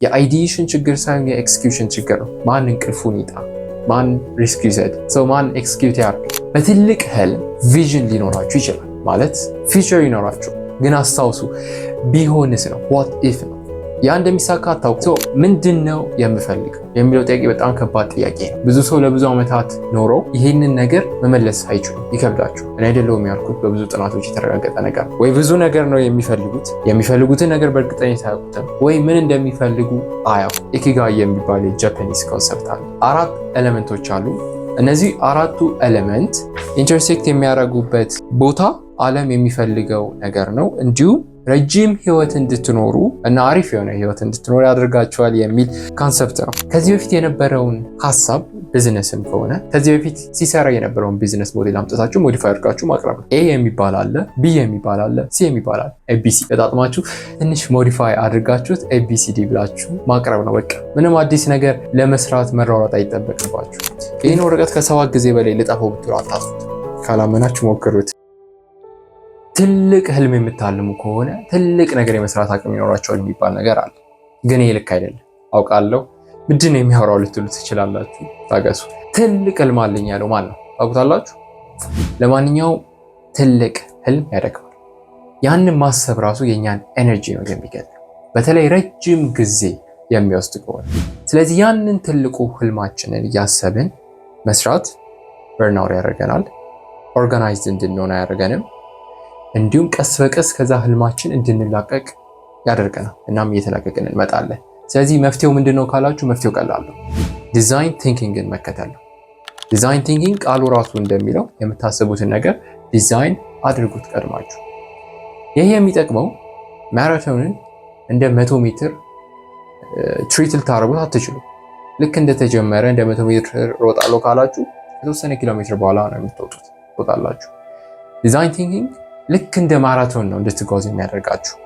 የ ideation ችግር ሳይሆን የ execution ችግር ነው። ማን እንቅልፉን ይጣ፣ ማን risk ይውሰድ፣ so ማን execute ያርግ። በትልቅ ህልም vision ሊኖራችሁ ይችላል፣ ማለት future ይኖራችሁ። ግን አስታውሱ፣ ቢሆንስ ነው፣ what if ነው። ያ እንደሚሳካ አታውቁ። ምንድን ነው የምፈልገው የሚለው ጥያቄ በጣም ከባድ ጥያቄ ነው። ብዙ ሰው ለብዙ ዓመታት ኖሮ ይህንን ነገር መመለስ አይችሉም፣ ይከብዳቸው። እኔ አይደለሁም ያልኩት፣ በብዙ ጥናቶች የተረጋገጠ ነገር ነው። ወይ ብዙ ነገር ነው የሚፈልጉት፣ የሚፈልጉትን ነገር በእርግጠኝነት አያውቁትም፣ ወይ ምን እንደሚፈልጉ አያውቁም። Ikigai የሚባል የ Japanese concept አለ። አራት element ኦች አሉ። እነዚህ አራቱ element intersect የሚያደርጉበት ቦታ ዓለም የሚፈልገው ነገር ነው። እንዲሁም ረጅም ህይወት እንድትኖሩ እና አሪፍ የሆነ ህይወት እንድትኖሩ ያደርጋችኋል የሚል concept ነው። ከዚህ በፊት የነበረውን ሀሳብ ቢዝነስም ከሆነ ከዚህ በፊት ሲሰራ የነበረውን business model አምጥታችሁ modify አድርጋችሁ ማቅረብ ነው። A የሚባል አለ፣ B የሚባል አለ፣ C የሚባል አለ። ABC ገጣጥማችሁ ትንሽ modify አድርጋችሁት ABCD ብላችሁ ማቅረብ ነው። በቃ ምንም አዲስ ነገር ለመስራት መሯሯጥ አይጠበቅባችሁ። ይህን ወረቀት ከ7 ጊዜ በላይ ልጠፈው ብትሉ አታጥፉት። ካላመናችሁ ሞክሩት። ትልቅ ህልም የምታልሙ ከሆነ ትልቅ ነገር የመስራት አቅም ይኖራቸዋል የሚባል ነገር አለ። ግን ይህ ልክ አይደለም፣ አውቃለሁ። ምንድን ነው የሚያወራው ልትሉ ትችላላችሁ። ታገሱ። ትልቅ ህልም አለኝ ያለው ማን ነው? ታውቁታላችሁ? ለማንኛውም ትልቅ ህልም ያደክማል። ያንን ማሰብ ራሱ የእኛን energy ነው የሚገድለው፣ በተለይ ረጅም ጊዜ የሚወስድ ከሆነ። ስለዚህ ያንን ትልቁ ህልማችንን እያሰብን መስራት burnout ያደርገናል፣ organized እንድንሆን አያደርገንም። እንዲሁም ቀስ በቀስ ከዛ ህልማችን እንድንላቀቅ ያደርገናል። እናም እየተላቀቅን እንመጣለን። ስለዚህ መፍትሄው ምንድን ነው ካላችሁ፣ መፍትሄው ቀላል ነው። Design thinking ን መከተል ነው። Design thinking ቃሉ ራሱ እንደሚለው የምታስቡትን ነገር ዲዛይን አድርጉት ቀድማችሁ። ይህ የሚጠቅመው ማራቶንን እንደ 100 ሜትር treat ልታደርጉት አትችሉ። ልክ እንደተጀመረ እንደ 100 ሜትር ሮጣለሁ ካላችሁ ከተወሰነ ኪሎ ሜትር በኋላ ነው የምትወጡት፣ ትወጣላችሁ። Design thinking ልክ እንደ ማራቶን ነው እንድትጓዙ የሚያደርጋችሁ።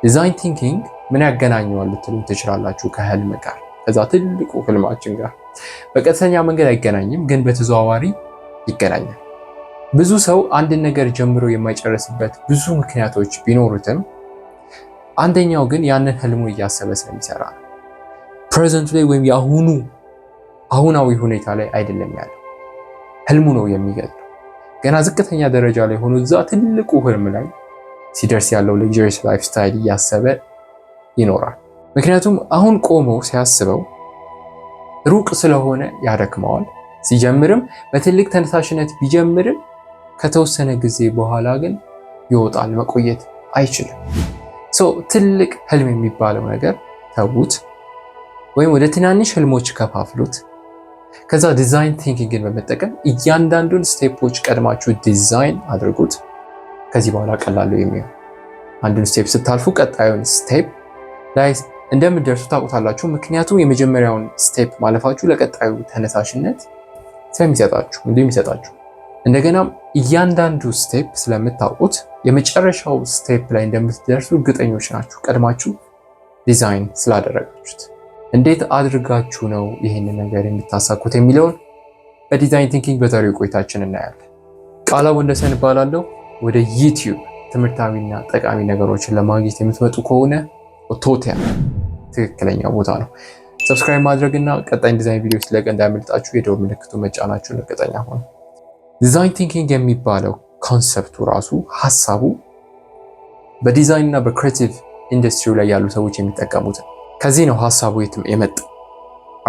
Design thinking ምን ያገናኘዋል ልትሉ ትችላላችሁ ከህልም ጋር፣ ከዛ ትልቁ ህልማችን ጋር በቀጥተኛ መንገድ አይገናኝም፣ ግን በተዘዋዋሪ ይገናኛል። ብዙ ሰው አንድን ነገር ጀምሮ የማይጨርስበት ብዙ ምክንያቶች ቢኖሩትም አንደኛው ግን ያንን ህልሙን እያሰበ ስለሚሰራ ነው። Present ኡ ላይ ወይም የአሁኑ አሁናዊ ሁኔታ ላይ አይደለም ያለው፣ ህልሙ ነው የሚገድለው። ገና ዝቅተኛ ደረጃ ላይ ሆኖ እዛ ትልቁ ህልም ላይ ሲደርስ ያለው luxurious lifestyle እያሰበ ይኖራል። ምክንያቱም አሁን ቆሞ ሲያስበው ሩቅ ስለሆነ ያደክመዋል። ሲጀምርም በትልቅ ተነሳሽነት ቢጀምርም ከተወሰነ ጊዜ በኋላ ግን ይወጣል፣ መቆየት አይችልም። So ትልቅ ህልም የሚባለው ነገር ተዉት፣ ወይም ወደ ትናንሽ ህልሞች ከፋፍሉት። ከዛ design thinking ን በመጠቀም እያንዳንዱን step ኦች ቀድማችሁ ዲዛይን አድርጉት። ከዚህ በኋላ ቀላሉ የሚሆን አንዱን step ስታልፉ ቀጣዩን step ላይ እንደምትደርሱ ታውቁታላችሁ። ምክንያቱም የመጀመሪያውን step ማለፋችሁ ለቀጣዩ ተነሳሽነት ስለሚሰጣችሁ እንዲሁም ይሰጣችሁ። እንደገናም እያንዳንዱ step ስለምታውቁት የመጨረሻው step ላይ እንደምትደርሱ እርግጠኞች ናችሁ፣ ቀድማችሁ ዲዛይን ስላደረጋችሁት። እንዴት አድርጋችሁ ነው ይህንን ነገር የምታሳኩት የሚለውን በ design thinking በዛሬው ቆይታችን እናያለን። ቃላ ወንደሰን እባላለሁ። ወደ YouTube ትምህርታዊና ጠቃሚ ነገሮችን ለማግኘት የምትመጡ ከሆነ ኦቶቲያ ትክክለኛ ቦታ ነው። Subscribe ማድረግ እና ቀጣይ ዲዛይን ቪዲዮ ሲለቀቅ እንዳያመልጣችሁ የደወል ምልክቱ መጫናችሁን እርግጠኛ ሆኑ። Design thinking የሚባለው concept ኡ ራሱ ሀሳቡ በዲዛይን እና በ creative industry ላይ ያሉ ሰዎች የሚጠቀሙት ነው። ከዚህ ነው ሀሳቡ የመጣው።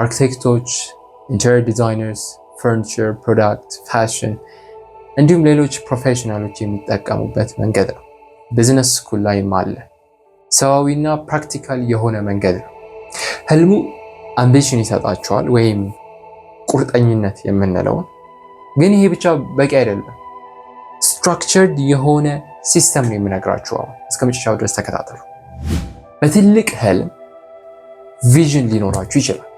አርኪቴክቶች፣ interior designers፣ furniture፣ product፣ fashion እንዲሁም ሌሎች professional ኦች የሚጠቀሙበት መንገድ ነው። Business school ላይም አለ። ሰዋዊና practical የሆነ መንገድ ነው። ህልሙ ambition ይሰጣቸዋል ወይም ቁርጠኝነት የምንለውን። ግን ይሄ ብቻ በቂ አይደለም። Structured የሆነ system ነው የምነግራችሁ። አሁን እስከ መጨረሻው ድረስ ተከታተሉ። በትልቅ ህልም vision ሊኖራችሁ ይችላል፣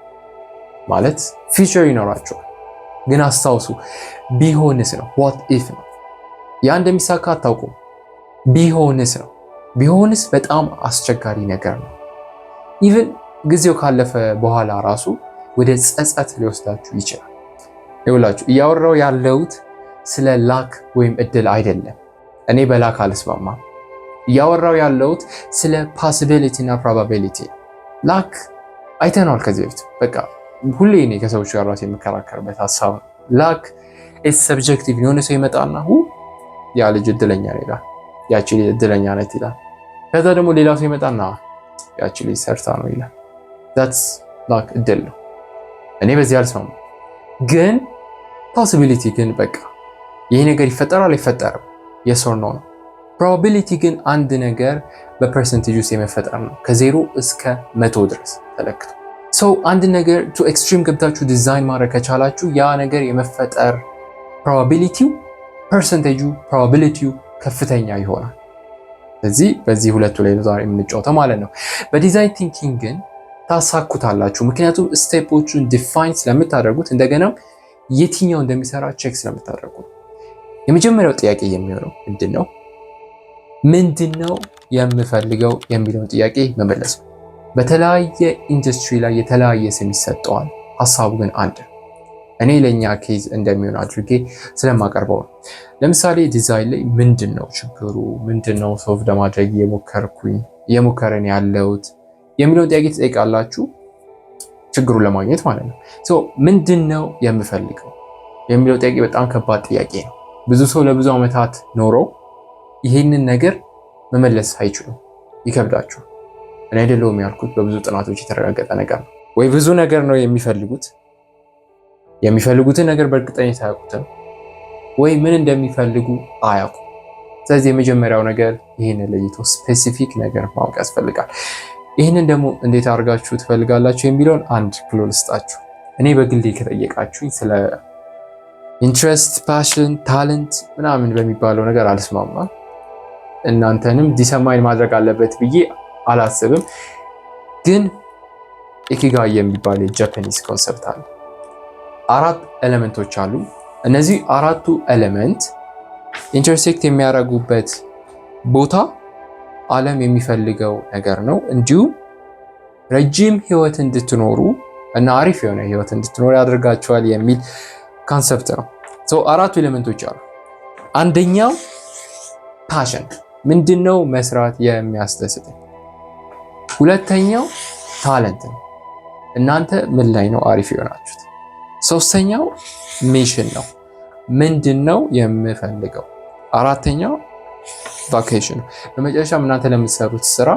ማለት future ይኖራችኋል። ግን አስታውሱ፣ ቢሆንስ ነው፣ what if ነው። ያ እንደሚሳካ አታውቁም። ቢሆንስ ነው። ቢሆንስ በጣም አስቸጋሪ ነገር ነው። Even ጊዜው ካለፈ በኋላ ራሱ ወደ ጸጸት ሊወስዳችሁ ይችላል። ይኸውላችሁ፣ እያወራው ያለሁት ስለ luck ወይም እድል አይደለም። እኔ በ luck አልስማማም። እያወራው ያለሁት ስለ possibility እና probability። Luck አይተነዋል ከዚህ በፊት። በቃ ሁሌ እኔ ከሰዎች ጋር ራሴ የምከራከርበት ሀሳብ ነው። Luck is subjective። የሆነ ሰው ይመጣና ያ ልጅ እድለኛ ነው ይላል፣ ያቺ ልጅ እድለኛ ናት ይላል። ከዛ ደግሞ ሌላ ሰው ይመጣና ያቺ ልጅ ሰርታ ነው ይላል። That's luck፣ እድል ነው። እኔ በዚህ አልስማማም። ግን possibility ግን በቃ ይሄ ነገር ይፈጠራል አይፈጠርም yes or no ነው። Probability ግን አንድ ነገር በ percentage ውስጥ የመፈጠር ነው፣ ከ0 እስከ 100 ድረስ ተለክቶ። So አንድ ነገር to extreme ገብታችሁ ዲዛይን ማድረግ ከቻላችሁ ያ ነገር የመፈጠር probability ው፣ percentage ኡ፣ probability ው ከፍተኛ ይሆናል። ስለዚህ በዚህ ሁለቱ ላይ ነው ዛሬ የምንጫወተው ማለት ነው። በ design thinking ግን ታሳኩታላችሁ። ምክንያቱም step ኦቹን define ስለምታደርጉት፣ እንደገናም የትኛው እንደሚሰራ check ስለምታደርጉ። የመጀመሪያው ጥያቄ የሚሆነው ምንድን ነው? ምንድን ነው የምፈልገው የሚለውን ጥያቄ መመለስ ነው። በተለያየ ኢንዱስትሪ ላይ የተለያየ ስም ይሰጠዋል። ሀሳቡ ግን አንድ ነው። እኔ ለእኛ case እንደሚሆን አድርጌ ስለማቀርበው ነው። ለምሳሌ ዲዛይን ላይ ምንድን ነው ችግሩ፣ ምንድን ነው solve ለማድረግ እየሞከረን ያለውት የሚለውን ጥያቄ ትጠይቃላችሁ፣ ችግሩን ለማግኘት ማለት ነው። ምንድን ነው የምፈልገው የሚለው ጥያቄ በጣም ከባድ ጥያቄ ነው። ብዙ ሰው ለብዙ ዓመታት ኖረው ይሄንን ነገር መመለስ አይችሉም፣ ይከብዳቸዋል። እኔ አይደለሁም ያልኩት፣ በብዙ ጥናቶች የተረጋገጠ ነገር ነው። ወይ ብዙ ነገር ነው የሚፈልጉት፣ የሚፈልጉትን ነገር በእርግጠኝነት አያውቁትም፣ ወይ ምን እንደሚፈልጉ አያውቁም። ስለዚህ የመጀመሪያው ነገር ይህንን ለይቶ specific ነገር ማወቅ ያስፈልጋል። ይህንን ደግሞ እንዴት አድርጋችሁ ትፈልጋላችሁ የሚለውን አንድ clue ልስጣችሁ። እኔ በግሌ ከጠየቃችሁኝ ስለ interest፣ passion፣ talent ምናምን በሚባለው ነገር አልስማማም። እናንተንም determine ማድረግ አለበት ብዬ አላስብም። ግን ikigai የሚባል የ Japanese concept አለ። አራት element ኦች አሉ። እነዚህ አራቱ element intersect የሚያደርጉበት ቦታ ዓለም የሚፈልገው ነገር ነው። እንዲሁም ረጅም ህይወት እንድትኖሩ እና አሪፍ የሆነ ህይወት እንድትኖሩ ያደርጋችኋል የሚል concept ነው። አራቱ element ኦች አሉ። አንደኛው passion፣ ምንድነው መስራት የሚያስደስትኝ? ሁለተኛው talent ነው። እናንተ ምን ላይ ነው አሪፍ የሆናችሁት? ሶስተኛው mission ነው። ምንድን ነው የምፈልገው? አራተኛው vocation ነው። በመጨረሻም እናንተ ለምትሰሩት ስራ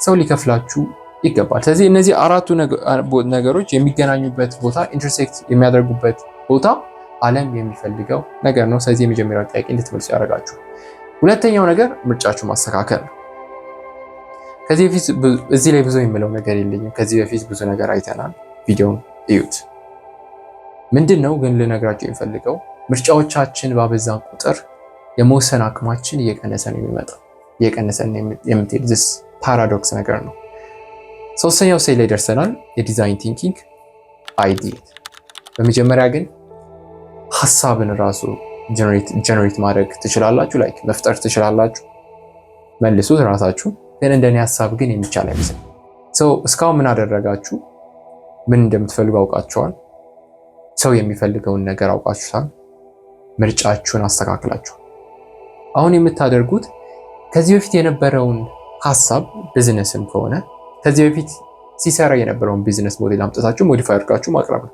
ሰው ሊከፍላችሁ ይገባል። ስለዚህ እነዚህ አራቱ ነገሮች የሚገናኙበት ቦታ፣ intersect የሚያደርጉበት ቦታ ዓለም የሚፈልገው ነገር ነው። ስለዚህ የመጀመሪያው ጥያቄ እንድትመልሱ ያደርጋችሁ። ሁለተኛው ነገር ምርጫችሁ ማስተካከል ነው። ከዚህ በፊት እዚህ ላይ ብዙ የምለው ነገር የለኝም። ከዚህ በፊት ብዙ ነገር አይተናል። ቪዲዮን እዩት። ምንድን ነው ግን ልነግራችሁ የምፈልገው፣ ምርጫዎቻችን ባበዛን ቁጥር የመወሰን አቅማችን እየቀነሰ ነው የሚመጣው፣ እየቀነሰ የምትሄድ this paradox ነገር ነው። ሶስተኛው ሴ ላይ ደርሰናል፣ የ design thinking idea። በመጀመሪያ ግን ሀሳብን ራሱ generate ማድረግ ትችላላችሁ፣ like መፍጠር ትችላላችሁ። መልሱት ራሳችሁ። ግን እንደኔ ሀሳብ ግን የሚቻል አይመስልም። So እስካሁን ምን አደረጋችሁ? ምን እንደምትፈልጉ አውቃችኋል። ሰው የሚፈልገውን ነገር አውቃችሁታል። ምርጫችሁን አስተካክላችኋል። አሁን የምታደርጉት ከዚህ በፊት የነበረውን ሀሳብ፣ ቢዝነስም ከሆነ ከዚህ በፊት ሲሰራ የነበረውን business model አምጥታችሁ modify አድርጋችሁ ማቅረብ ነው።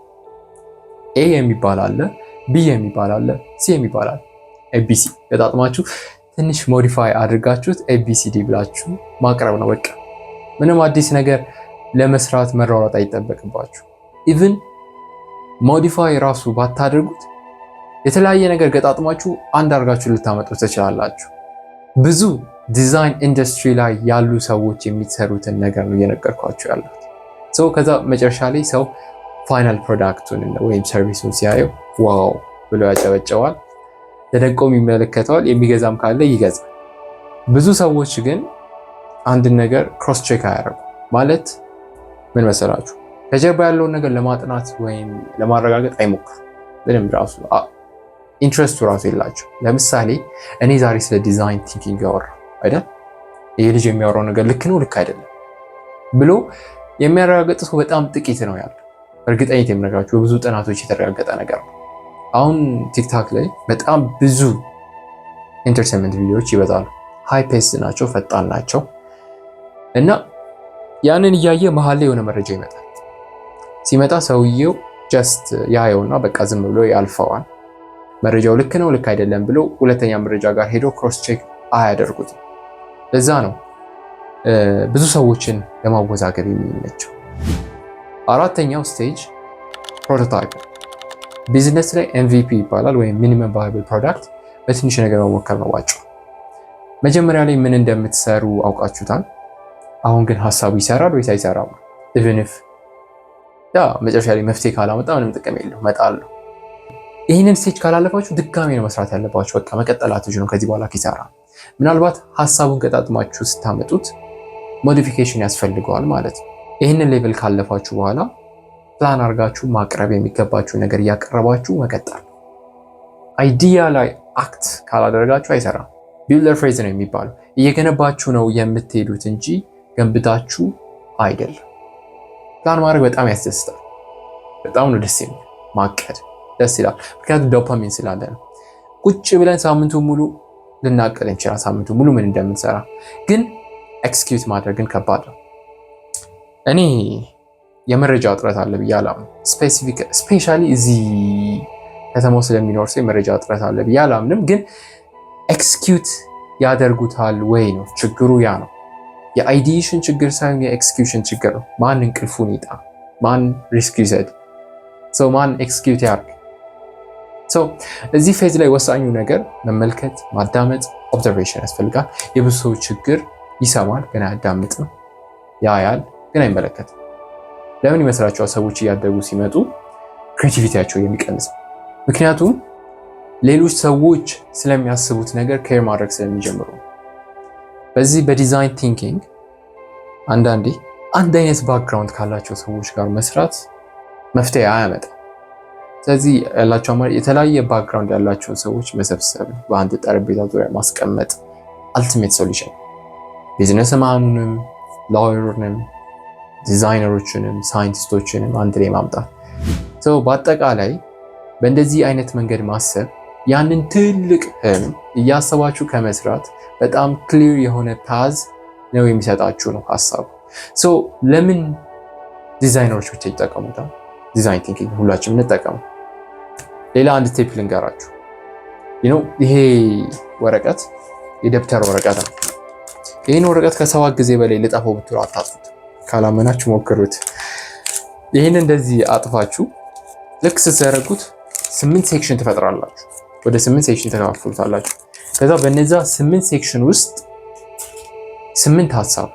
A የሚባል አለ፣ B የሚባል አለ፣ C የሚባል አለ። ABC ገጣጥማችሁ ትንሽ modify አድርጋችሁት ABCD ብላችሁ ማቅረብ ነው። በቃ ምንም አዲስ ነገር ለመስራት መሯሯጥ አይጠበቅባችሁ። Even modify ራሱ ባታደርጉት የተለያየ ነገር ገጣጥማችሁ አንድ አድርጋችሁ ልታመጡት ትችላላችሁ። ብዙ design industry ላይ ያሉ ሰዎች የሚሰሩትን ነገር ነው እየነገርኳችሁ ያለሁት። So ከዛ መጨረሻ ላይ ሰው final product ኡን ወይም service ኡን ሲያየው wow ብሎ ያጨበጨዋል፣ ተደንቆም ይመለከተዋል። የሚገዛም ካለ ይገዛል። ብዙ ሰዎች ግን አንድን ነገር cross check አያደርጉ። ማለት ምን መሰላችሁ? ከጀርባ ያለውን ነገር ለማጥናት ወይም ለማረጋገጥ አይሞክሩም። ምንም ራሱ interest ኡ ራሱ የላቸው። ለምሳሌ እኔ ዛሬ ስለ design thinking ያወራ አይደል? ይሄ ልጅ የሚያወራው ነገር ልክ ነው ልክ አይደለም ብሎ የሚያረጋግጥ ሰው በጣም ጥቂት ነው ያለው። እርግጠኝነት የምነግራችሁ በብዙ ጥናቶች የተረጋገጠ ነገር ነው። አሁን TikTok ላይ በጣም ብዙ entertainment ቪዲዮዎች ይበዛሉ። High pace ናቸው፣ ፈጣን ናቸው እና ያንን እያየ መሀል ላይ የሆነ መረጃ ይመጣል። ሲመጣ ሰውየው just ያየውና በቃ ዝም ብሎ ያልፈዋል። መረጃው ልክ ነው ልክ አይደለም ብሎ ሁለተኛ መረጃ ጋር ሄዶ cross check አያደርጉትም። ለዛ ነው ብዙ ሰዎችን ለማወዛገብ የሚመቸው። አራተኛው stage prototype። ቢዝነስ ላይ MVP ይባላል ወይም minimum viable product፣ በትንሽ ነገር መሞከር ነው ባጭሩ። መጀመሪያ ላይ ምን እንደምትሰሩ አውቃችሁታል። አሁን ግን ሀሳቡ ይሰራል ወይስ አይሰራም? Even if ያ መጨረሻ ላይ መፍትሄ ካላመጣ ምንም ጥቅም የለው መጣል ነው። ይህንን stage ካላለፋችሁ ድጋሚ ነው መስራት ያለባችሁ። በቃ መቀጠል አትችሉም ከዚህ በኋላ ኪሳራ። ምናልባት ሀሳቡን ገጣጥማችሁ ስታመጡት modification ያስፈልገዋል ማለት ነው። ይህንን level ካለፋችሁ በኋላ ፕላን አድርጋችሁ ማቅረብ የሚገባችሁ ነገር እያቀረባችሁ መቀጠል። Idea ላይ act ካላደረጋችሁ አይሰራም። Builder phase ነው የሚባለው። እየገነባችሁ ነው የምትሄዱት እንጂ ገንብታችሁ አይደለም። ፕላን ማድረግ በጣም ያስደስታል። በጣም ነው ደስ የሚል፣ ማቀድ ደስ ይላል። ምክንያቱም ዶፓሚን ስላለ ነው። ቁጭ ብለን ሳምንቱን ሙሉ ልናቅድ እንችላል፣ ሳምንቱ ሙሉ ምን እንደምንሰራ፣ ግን execute ማድረግ ግን ከባድ ነው። እኔ የመረጃ እጥረት አለ ብዬ አላምንም። Specially እዚህ ከተማው ስለሚኖር ሰው የመረጃ እጥረት አለ ብዬ አላምንም። ግን execute ያደርጉታል ወይ ነው ችግሩ። ያ ነው የ ideation ችግር ሳይሆን የ execution ችግር ነው። ማን እንቅልፉን ይጣ፣ ማን risk ይውሰድ፣ so ማን execute ያርግ። እዚህ phase ላይ ወሳኙ ነገር መመልከት፣ ማዳመጥ፣ observation ያስፈልጋል። የብዙ ሰው ችግር ይሰማል ግን አያዳምጥም፣ ያያል ግን አይመለከትም። ለምን ይመስላችኋል ሰዎች እያደጉ ሲመጡ creativity ያቸው የሚቀንሰው? ምክንያቱም ሌሎች ሰዎች ስለሚያስቡት ነገር care ማድረግ ስለሚጀምሩ። በዚህ በ design thinking አንዳንዴ አንድ አይነት background ካላቸው ሰዎች ጋር መስራት መፍትሄ አያመጣም። ስለዚህ ያላቸው አማራጭ የተለያየ background ያላቸውን ሰዎች መሰብሰብ፣ በአንድ ጠረጴዛ ዙሪያ ማስቀመጥ ultimate solution። Businessman ኡንም፣ lawyer ኡንም፣ designer ኦችንም፣ scientist ኦችንም አንድ ላይ ማምጣት። በአጠቃላይ በእንደዚህ አይነት መንገድ ማሰብ ያንን ትልቅ ህልም እያሰባችሁ ከመስራት በጣም clear የሆነ path ነው የሚሰጣችሁ ነው ሀሳቡ። ለምን ዲዛይነሮች ብቻ ይጠቀሙታል? Design thinking ሁላችንም እንጠቀሙ። ሌላ አንድ tip ልንገራችሁ። ይሄ ወረቀት የደብተር ወረቀት ነው። ይህን ወረቀት ከ7 ጊዜ በላይ ልጠፈው ብትሉ አታጥፉት። ካላመናችሁ ሞክሩት። ይህን እንደዚህ አጥፋችሁ ልክ ስትዘረጉት 8 section ትፈጥራላችሁ። ወደ 8 section ተከፋፍሉታላችሁ። ከዛ በነዛ 8 section ውስጥ 8 ሀሳብ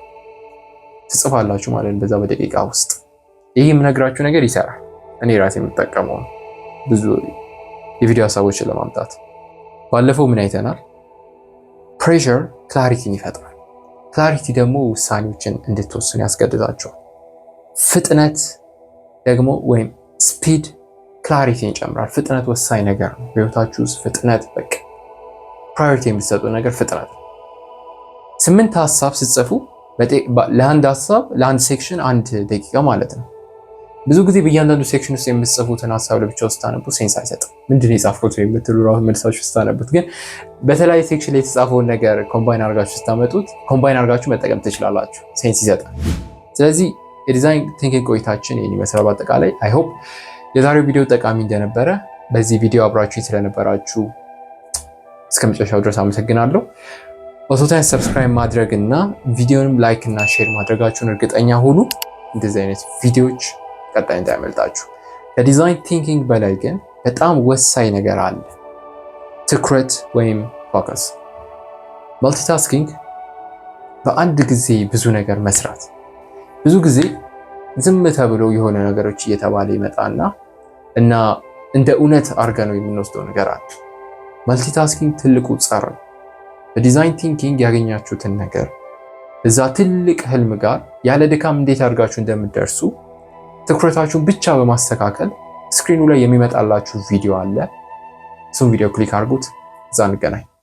ትጽፋላችሁ ማለት ነው በዛ በደቂቃ ውስጥ። ይህ የምነግራችሁ ነገር ይሰራል። እኔ ራሴ የምጠቀመው ነው ብዙ የቪዲዮ ሀሳቦችን ለማምጣት። ባለፈው ምን አይተናል? Pressure clarity ን ይፈጥራል። Clarity ደግሞ ውሳኔዎችን እንድትወስኑ ያስገድዳቸዋል። ፍጥነት ደግሞ ወይም speed clarity ን ይጨምራል። ፍጥነት ወሳኝ ነገር ነው። በህይወታችሁ ውስጥ ፍጥነት፣ በቃ priority የምትሰጡ ነገር ፍጥነት። 8 ሀሳብ ስትጽፉ ለአንድ ሀሳብ፣ ለአንድ section 1 ደቂቃ ማለት ነው። ብዙ ጊዜ በእያንዳንዱ section ውስጥ የምትጽፉትን ሀሳብ ለብቻው ስታነቡ sense አይሰጥም። ምንድን ነው የጻፍኩት የምትሉ ራሱ መልሳችሁ ስታነቡት፣ ግን በተለያየ section ላይ የተጻፈውን ነገር combine አድርጋችሁ ስታመጡት combine አድርጋችሁ መጠቀም ትችላላችሁ። Sense ይሰጣል። ስለዚህ የ design thinking ቆይታችን ይህን ይመስላል። በአጠቃላይ I hope የዛሬው ቪዲዮ ጠቃሚ እንደነበረ፣ በዚህ ቪዲዮ አብራችሁ ስለነበራችሁ እስከ መጨረሻው ድረስ አመሰግናለሁ። ኦቶታይን subscribe ማድረግ እና ቪዲዮንም like እና share ማድረጋችሁን እርግጠኛ ሁኑ። እንደዚህ አይነት ቪዲዮዎች ቀጣይ እንዳያመልጣችሁ። ከ design thinking በላይ ግን በጣም ወሳኝ ነገር አለ፣ ትኩረት ወይም focus። Multitasking በአንድ ጊዜ ብዙ ነገር መስራት፣ ብዙ ጊዜ ዝም ተብሎ የሆነ ነገሮች እየተባለ ይመጣና እና እንደ እውነት አድርገን ነው የምንወስደው ነገር አለ። Multitasking ትልቁ ጸር ነው። በ design thinking ያገኛችሁትን ነገር እዛ ትልቅ ህልም ጋር ያለ ድካም እንዴት አድርጋችሁ እንደምትደርሱ ትኩረታችሁን ብቻ በማስተካከል screen ኑ ላይ የሚመጣላችሁ ቪዲዮ አለ። እሱን ቪዲዮ click አድርጉት። እዛ እንገናኝ።